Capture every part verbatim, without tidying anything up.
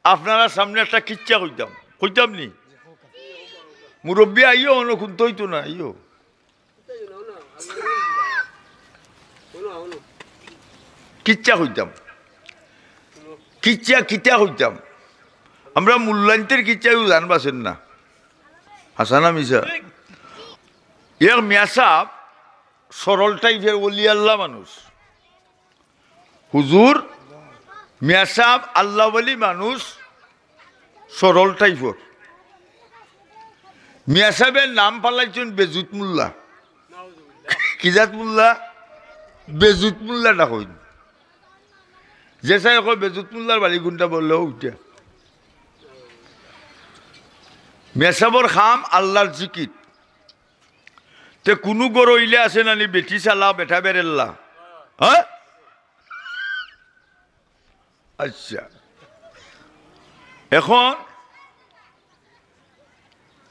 আপনারার সামনে একটা কিচ্ছা কইতাম, কইতাম নি? মুরব্বী আইও, অনো কুন্তা অইতো না, আইও। কিচ্ছা কইতাম, কিচ্ছা কিতা কইতাম? আমরা মূল্যায়ন্তের কিচ্ছাও জানবাছেন না, হাছা না মিছা? এক মিয়া সাব সরল টাইপের ওলি আল্লাহ মানুষ। হুজুর, মিয়া সাব আল্লাহ ওলি মানুষ, সরল টাইপর। মিয়া সাবের নাম ফালাইছইন বেজুত মোল্লা। কি জাত মোল্লা? বেজুত মোল্লা ডাকইন। যে সাবে কয় বেজুত মোল্লার বাড়ি কুনটা, বললে অউ ইটা। মিয়া সাবর কাম আল্লাহর জিকির। তে কুনু ঘরো ইলা আছে না নি, বেটি চালা, বেটা বেরেল্লা? হ্যাঁ? আচ্ছা, এখন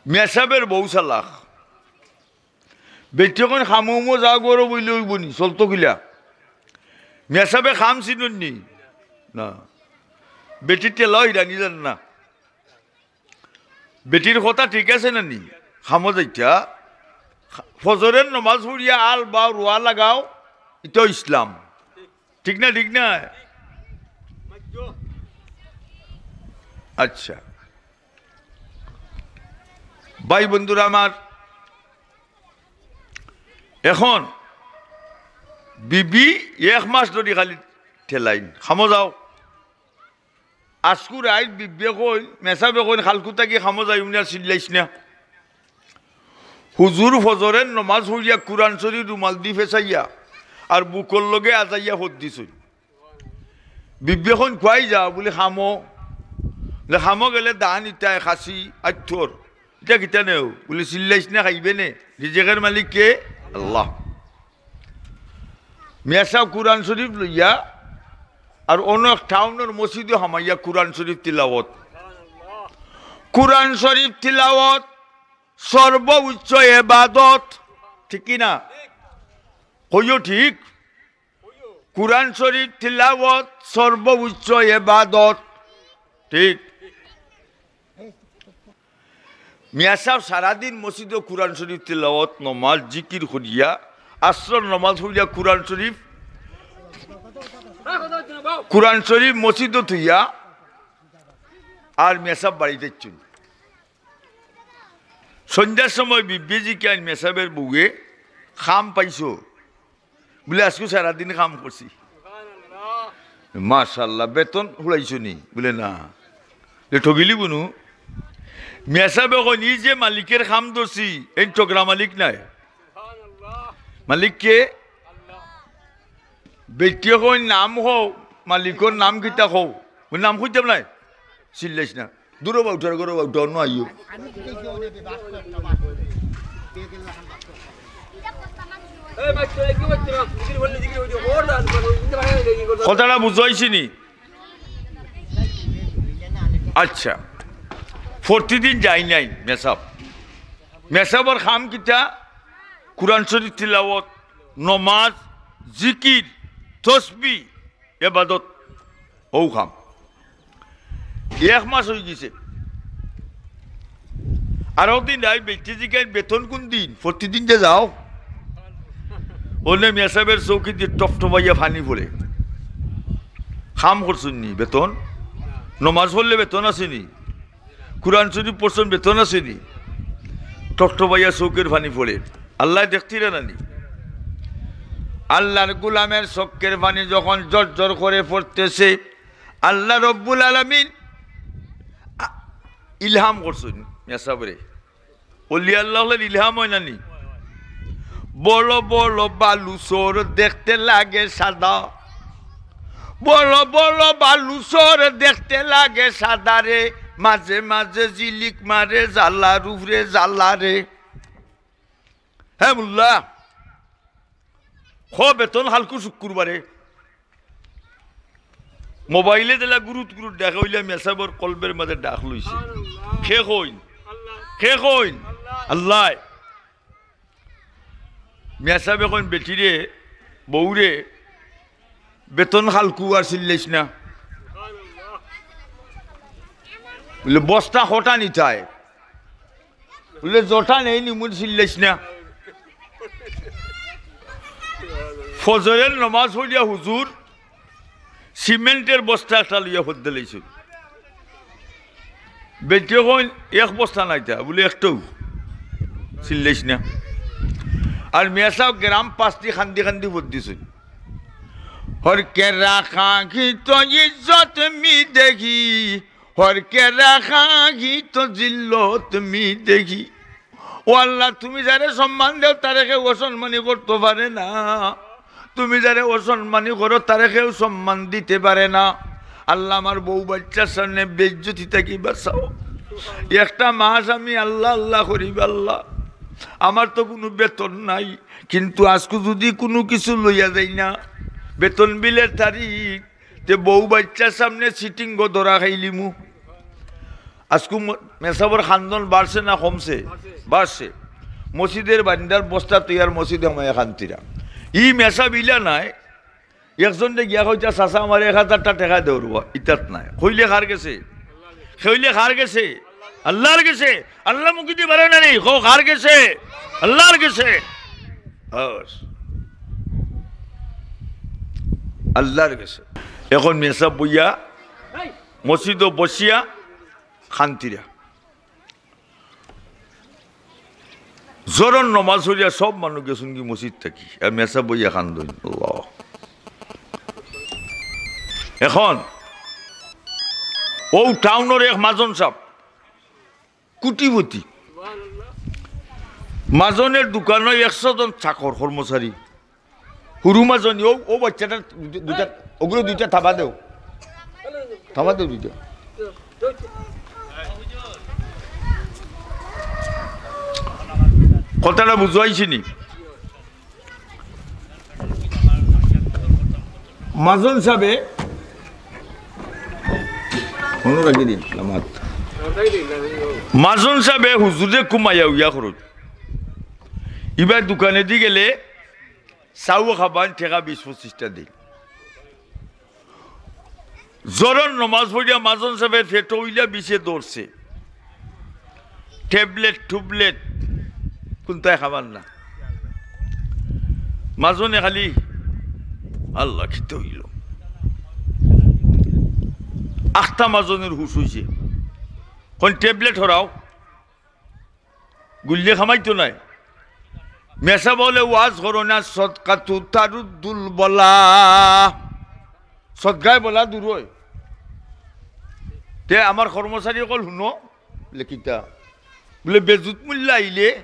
মিয়া সাবের বউ চালাক। বেটি কইন, "কামো উমো যা, ঘরো বইলে অইবো নি, চলতো কিলা?" মিয়া সাবে কাম চিনইন নি? না। বেটির ঠেলাও হিরানি জানইন না। বেটির কথা ঠিক আছে না নি? কামো যাইতা, ফজরের নমাজ পড়িয়া আল বাও রোয়া লাগাও, ইটাও ইসলাম। ঠিক না, ঠিক না? আচ্ছা, ভাই বন্ধুরা আমার, এখন বিবি এক মাস ধরি খালি ঠেলাইন, "কামো যাও।" আজকু রাইত বিবিয়ে কইন, মিয়া সাবে কইন, "কালকু থাকি কামো যাইমু না, চিল্লাইস না।" হুজুর ফজরের নমাজ পড়িয়া কুরআন শরীফ রুমালদি ফেছাইয়া আর বুকর লগে আজাইয়া ফদ দিছইন। বিবিয়ে কইন, "কুয়াই যাও?" বুলে, "কামো।" বুলে, "কামো গেলে ধান ইতায়, খাসি, আইথর, ইতা কিতা নেও?" বুলে, "চিল্লাইস না, খাইবে নে, রিজিকের মালিক কে? আল্লাহ।" মিয়া সাব কুরআন শরীফ লইয়া আর অনো এক টাউনর মসজিদো হামাইয়া কুরআন শরীফ তিলাওয়াত। কুরআন শরীফ তিলাওয়াত সর্বোচ্চ এবাদত, ঠিক কি না? কইও ঠিক। কুরআন শরীফ তিলাওয়াত সর্বোচ্চ এবাদত, ঠিক? মিয়া সাব সারাদিন মসজিদো কুরআন শরীফ তিলাওয়াত, নমাজ, জিকির করিয়া, আসরর নমাজ পড়িয়া কুরআন শরীফ, কুরআন শরীফ মসজিদো থইয়া আর মিয়া সাব বাড়িত আইছইন। সন্ধ্যার সময় বিবিয়ে জিকাইন মিয়া সাবের বউয়ে, "কাম পাইছো?" বুলে, "আজকু সারাদিন কাম করছি।" "মাশাআল্লাহ, বেতন হুড়াইছো নি?" বুলে, "না।" "তে ঠগিলি বুনু?" মিয়া সাবে কইন, "ই যে মালিকের কাম ধরছি, এইন ঠগরা মালিক নায়।" "মালিক কে?" বেটিয়ে কইন, "নাম কও, মালিকর নাম কিতা কও?" বুলে, "নাম কইতাম নায়।" "চিল্লাইস না, দূরো বাউটার ঘরো বাউটা, অনো আইও।" কথাটা বুঝাইছি নি? আচ্ছা, প্রতিদিন যাইন নাইন মিয়া সাব। মিয়া সাবর কাম কিতা? কুরআন শরীফ তিলাওয়াত, নমাজ, জিকির, তসবি, এবাদত, অউ কাম। এক মাস অইগেছে। আরক দিন আই বেটিয়ে জিকাইন, "বেতন কুন দিন? প্রতিদিন যে যাও?" অনে মিয়া সাবের চউখদি টপটপাইয়া পানি পড়ে। কাম করছইন নি, বেতন? নমাজ পড়লে বেতন আছে নি? কুরআন শরীফ পড়ছইন, বেতন আছে নি? টপটপাইয়া চউখর পানি পড়ে। আল্লায় দেখতিরা না নি? আল্লাহর গোলামের চউখর পানি যখন ঝরঝর করে পড়তেছে, আল্লাহ রব্বুল আলামিন আ-, ইলহাম করছইন মিয়া সাবরে। অলি আল্লাহ অকলর ইলহাম অয় না নি? বড় বড় বালু চর দেখতে লাগে সাদা, বড় বড় বালু চর দেখতে লাগে সাদা রে, মাঝে মাঝে ঝিলিক মারে জ্বালার উপরে জ্বালা রে। হে মোল্লা, ক বেতন কালকু শুক্রবারে। মোবাইলে দিলা গুরুত গুরুত দেখা অইলে মিয়া সাবর কলবের মাঝে ডাক লইছে। কে কইন? কে কইন? আল্লায়। মিয়া সাবে কইন, "বেটিরে, বউরে, বেতন কালকু, আর চিল্লাইস না।" বুলে, "বস্তা কটা নিতায়?" বুলে, "যটা নেই নিমু, চিল্লাইস না।" ফজরের নমাজ পড়িয়া হুজুর সিমেন্টের বস্তা একটা লইয়া ফদ্দে লাইছইন। বেটিয়ে কইন, "এক বস্তা নাইতা?" বুলে, "একটাউ।" চিল্লাইস না। আর মেসাব গ্রাম পাঁচটি খান্দি খান্দি ফদ্দিছইন। হর কে রাখা কি তো ইজ্জত মি দেখি, হর কে রাখা কি তো জিল্লত মি দেখি। ও আল্লাহ, তুমি যারে সম্মান দেও, তারে কেউ অসম্মানী করতে পারে না। তুমি যারে অসম্মানী করো, তারে কেউ সম্মান দিতে পারে না। আল্লাহ, আমার বউ বাচ্চার সামনে বেইজ্জতি থাকি বাঁচাও। একটা মাস আমি আল্লাহ আল্লাহ করি, আল্লাহ, আমার তো কুনু বেতন নাই, কিন্তু আজকু যুদি কুনু কিছু লইয়া যাই না, বেতন বিলের তারিখ, তে বউ বাচ্চার সামনে সিটিং গো ধরা খাইলিমু। আজকু ম-, মেসাবর খান্দন বাড়ছে না কমছে? বাড়ছে। মসজিদের বান্দার বস্তা তৈয়ার মসজিদে আমায় খান্তিরা। ই মেসাব ইলা নাই, একজনরে গিয়া কইতা, "চাচা, আমার এক হাজারটা টেকা দেও রে বা।" ইতাত নাই। কইলে কার গেছে? কইলে কার গেছে? আল্লাহর গেছে। আল্লাহ মুখে দিয়ে বাড়ায় না নি, কও কার গেছে? আল্লাহর গেছে। বাস। আল্লাহর গেছে। এখন মেসাব বইয়া, মসজিদো বসিয়া, খান্তিরা। জোহরর নমাজ পড়িয়া সব মানুষ গেছইন গি মসজিদ থাকি, আর মেসাব বইয়া খান্দইন। আল্লাহ। এখন অউ টাউনর এক মাজন সাব, কুটিপতি। মাজনের দোকানো একশো জন চাকর কর্মচারী। হুরু মাজনি, অউ, অউ বাচ্চাটা দুইটা, দুইটা, অগুরে দুইটা থাবা দেও। থাবা দেও দুইটা। কথাটা বুঝাইছি নি? মাজন সাবে, মনো রাখি দিন, লামাত। মাজন সাবে হুজুরে কুমাইয়া উইয়া খরচ। ইবার দোকানেদি গেলে চাউ খাবান টেকা বিশ পঁচিশটা দিন। জোহরর নমাজ পড়িয়া মাজন সাবের পেটো অইলা বিষে ধরছে। ট্যাবলেট টুবলেট কুনটায় খাবার না। মাজনে খালি, "আল্লাহ, কিতা অইলো?" আখতা মাজনের হুশ অইছে। কইন, "ট্যাবলেট হরাও।" গুল্লি খামাইতো নায়। মেসাব অকলে ওয়াজ করো না, "সদকাতু তারুদ্দুল বালা।" সদকায় বালা দূর অয়। তে আমার কর্মচারী অকল হুনো, লেখিতা। বুলে, "বেজুত মুল্লা আইলে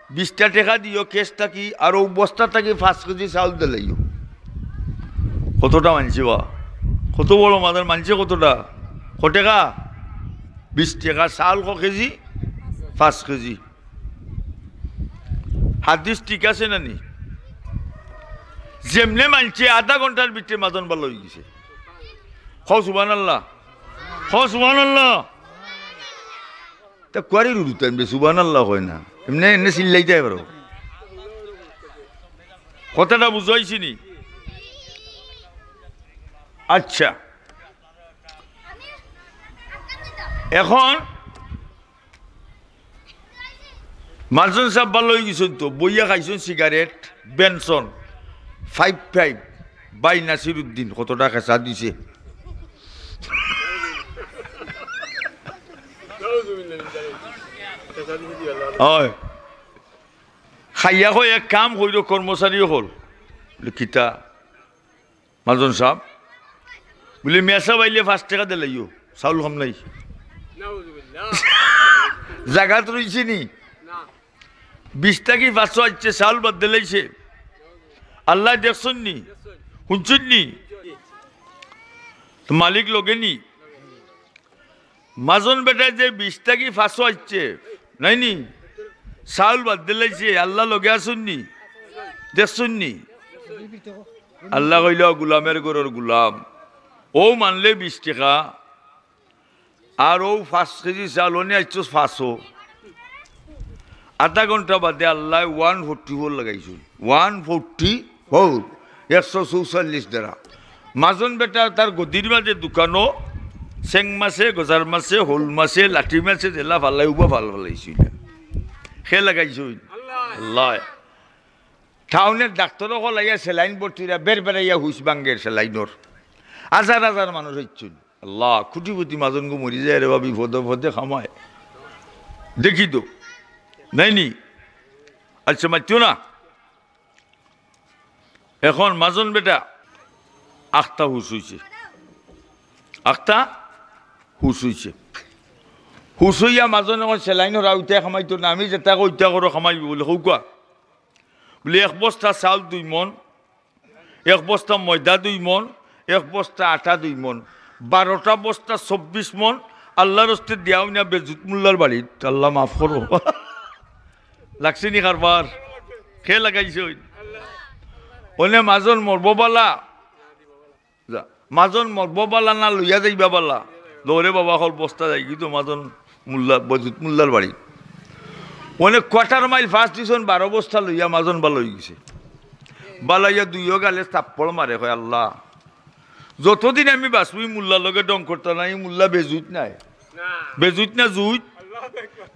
বিশটা টেকা দিও ক্যাশ থাকি, আর অউ বস্তা থাকি পাঁচ কেজি চাউল দিলাইও।" কতটা মানষে বা? কত বড় মাদার মানষে কতটা? ক টেকা? বিশ টেকা চাউল ক কেজি? পাঁচ কেজি। হাদিস ঠিক আছে না নি? যেমনে মানষে আধা ঘন্টার ভিতরে মাজন ভালা অইগেছে। কও সুবহানাল্লাহ। কও সুবহানাল্লাহ। তা কুয়ারির উরুতাইন বে সুবহানাল্লাহ কয় না। এমনে, এমনে চিল্লাইতায় পারো। কথাটা বুঝাইছি নি? আচ্ছা। এখন মাজন সাব ভালা অইগেছইন তো, বইয়া খাইছইন সিগারেট, বেনসন, ফাইভ ফাইভ, ভাই নাসিরুদ্দিন কতটা খেচা দিছে। অয়। খাইয়া কয়, "এক কাম কইরো কর্মচারী অকল।" বুলে, "কিতা?" মাজন সাব বুলে, "মেসাব আইলে পাঁচ টেকা দিলাইও, চাউল কম নাই।" নাউজুবিল্লাহ। জাগাত রইছে নি? না। বিশ থাকি পাঁচশো আইছে, চাউল বাদ দিলাইছে। আল্লায় দেখছইন নি? হুনছইন নি? তো মালিক লগে নি? মাজন বেটায় যে বিশ থাকি পাঁচশো আইছে, নায় নি? চাউল বাদ দিলাইছে, আল্লাহ লগে আছইন নি? দেখছইন নি? আল্লায় কইলা, "গুলামের ঘরর গুলাম, অউ মানলে বিশ টেকা, আর অউ পাঁচ কেজি চাউল অনে আইছস পাঁচশো।" আধা ঘন্টা বাদে আল্লায় ওয়ান ফোর্টি ফোর লাগাইছইন। ওয়ান ফোর্টি ফোর, একশো চৌচল্লিশ টেকা। মাজন বেটা তার গদির মাঝে দোকানো চেং মাছে, গজার মাছে, হউল মাছে, লাঠি মাছে, যেলা ফালাই উবা ফাল ফালাইছইন। কে লাগাইছইন? আল্লাহ। টাউনর ডাক্তর অকল আইয়া সেলাইন ভর্তিরা বের বেড়াইয়া হুশ ভাঙ্গের সেলাইনর। হাজার হাজার মানুষ অইছইন। আল্লাহ, কোটিপতি মাজনগু মরি যায় রে বা, বিপদে পদে কামায়। দেখি তো। নাইনি? আচ্ছা, মাতিও না। এখন মাজন বেটা আখতা হুশ অইছে। আখতা হুশ অইছে। হুশ অইয়া মাজন এখন সেলাইন হরা উঠে কামাইতো না। আমি যেটা কই, ইটা করো, কামাইবো বুলে, কউক্কা। বুলে, এক বস্তা চাউল দুই মণ, এক বস্তা ময়দা দুই মণ, এক বস্তা আটা দুই মণ, বারোটা বস্তা চব্বিশ মণ, আল্লার হস্তে দিয়াও না বেজুত মোল্লার বাড়িত। আল্লাহ মাফ করো। লাগছে নি কারবার? কে লাগাইছইন? অনে মাজন মরবো বালা। যা, মাজন মরবো বালা না লইয়া যাইবা বালা? লওরে বাবা, অকল বস্তা যাইগি তো মাজন মোল্লা, বেজুত মোল্লার বাড়ি। অনে quarter mile first division বারো বস্তা লইয়া মাজন বালা অইগেছে। বালা অইয়া দুইও গালে থাপ্পড় মারে, কয়, "আল্লাহ, যতদিন আমি বাঁচমু, ই মোল্লার লগে ঢং করতাম না, ই মোল্লা বেজুত নায়।" বেজুত না জুইত?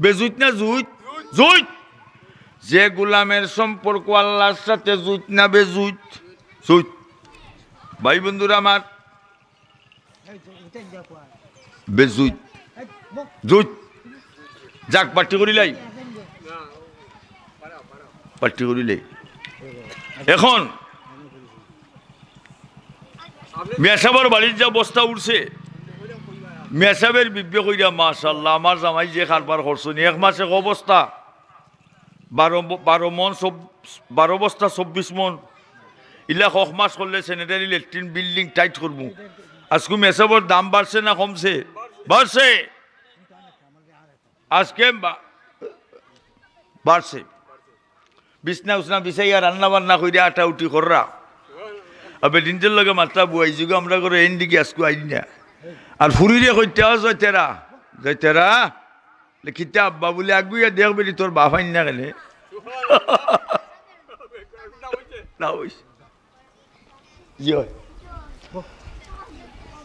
বেজুত না জুইত? জুইত। যে গোলামের সম্পর্ক আল্লাহর সাথে জুইত না বেজুইত? জুইত। ভাই বন্ধুরা আমার, বেজুইত। জুইত। যাক, পার্টি করিলাই। পার্টি করিলাই। এখন মেসাবর বাড়ির যা বস্তা উঠছে, মেসাবের বিবে কইরা, "মাশাআল্লাহ, আমার জামাই যে কারবার করছইন, এক মাসে ক বস্তা?" বারো ব-, বারো মণ সব-, বারো বস্তা চব্বিশ মণ। ইলা হক মাস করলে sanitary latrine building tight করমু। আজকু মেসাবর দাম বাড়ছে না কমছে? বাড়ছে। আজকে বা-, বাড়ছে। বিছনা উছনা বিছাইয়া রান্না বান্না কইরা আটা উটি কররা। আর বেটিন্তর লগে মাতরা বুয়াই যুগে আমরা করে এন দিকে আজকু আইন না। আর ফুরিরে কইতে, "ও জয়তেরা, জয়তেরা।" লে, "কিতা আব্বা?" বুলে, "আগুইয়া দেখ বেটি, তোর বাপ আইন না কেনে?" না অইছে। জি অয়।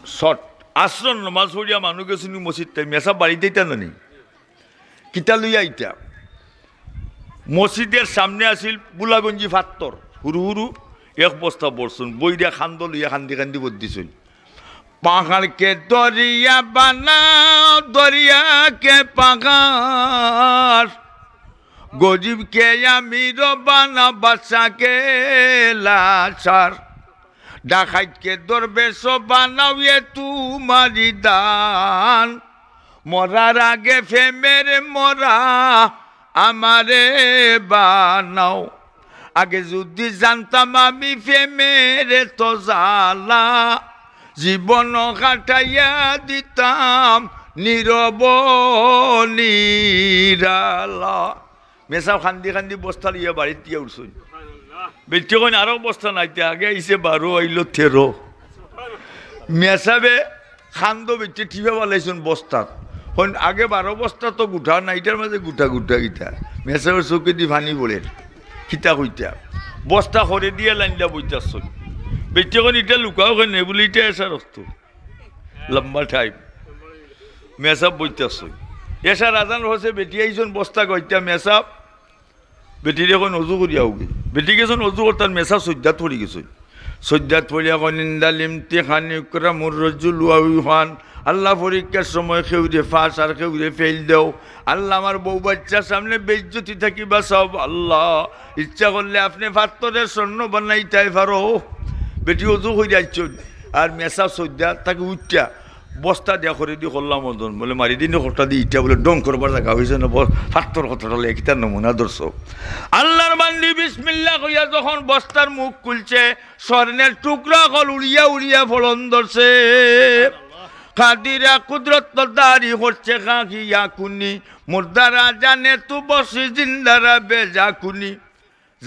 শর্ট। আছরর নমাজ পড়িয়া মানুষ গেছইন নি মসজিদ, তাই মেসাব বাড়িত আইতা না নি? কিতা লইয়া আইতা? মসজিদর সামনে আছিল বুলাগঞ্জি ফাত্তর, হুরু হুরু, এক বস্তা ভরছইন, বইরা কান্দো লইয়া কান্দি কান্দি বদ্দিছইন। পাহাড়কে দরিয়া বানাও, দরিয়াকে পাহাড়, গরিবকে আমির বানাও, বাদশাকে লাচার, ডাকাইতকে দরবেশ বানাও, এ তোমারই দান। মরার আগে প্রেমের মরা আমারে বানাও। আগে যদি জানতাম আমি প্রেমের এত জ্বালা, জীবন কাটাইয়া দিতাম নীরব নিরালা। মেসাব কান্দি কান্দি বস্তা লইয়া বাড়িত গিয়া উঠছইন। বেটি কইন, "আরো বস্তা নাইতে, আগে আইছে বারো, আইলো তেরো।" মেসাবে কান্দো বেটি টিপা ফালাইছইন বস্তাত। কইন, "আগে বারো বস্তা তো গুটা না, ইটার মাঝে গুটা গুটা কিতা?" মেসাবর চউখেদি পানি পড়ের। কিতা কইতা? বস্তা করে দিয়া লাইনলা বইতাছইন। বেটি কইন, "ইটা লুকাও কেনে?" বুলে, "ইটা এশার অক্ত।" লম্বা টাইম। মেসাব বইতাছইন। এশার আজান অইছে, বেটি আইছইন বস্তা গইতা মেসাব। বেটিরে কইন, "অজু করিয়া আউগি।" বেটি গেছইন অজু করতা, মেসাব সইজদাত পড়ি গেছইন। সইজদাত পড়িয়া কইন, "ইন্দাল ইমতিহানি ইউকরামুর রাজুলু ওয়া ইউহান।" আল্লাহ, পরীক্ষার সময় কেউরে পাস আর কেউরে ফেইল দেও। আল্লাহ, আমার বউ বাচ্চার সামনে বেইজ্জতি থাকি বাঁচাও। আল্লাহ, ইচ্ছা করলে আপনে পাত্থররে স্বর্ণ বানাইতায় পারো। বেটি অজু করিয়া আইছইন, আর মেসাব সইজদা থাকি উঠিয়া বস্তা দিয়া করেদি করলাম ওজন, বুলে, "মারি দিন কটা দি ইটা," বুলে, "ঢং করবার জাগা অইছে না, ব-, পাত্থর কতটা লইয়া কিতা নমুনা ধরছো।" আল্লাহর বান্দি বিসমিল্লাহ কইয়া যখন বস্তার মুখ খুলছে, স্বর্ণের টুকরা অকল উড়িয়া উড়িয়া পড়ন ধরছে। কাদিরা কুদরত দারি করছে, "কাহিয়া কুনি, মুর্দারা জানে তু বসি, জিন্দারা বেজা কুনি।"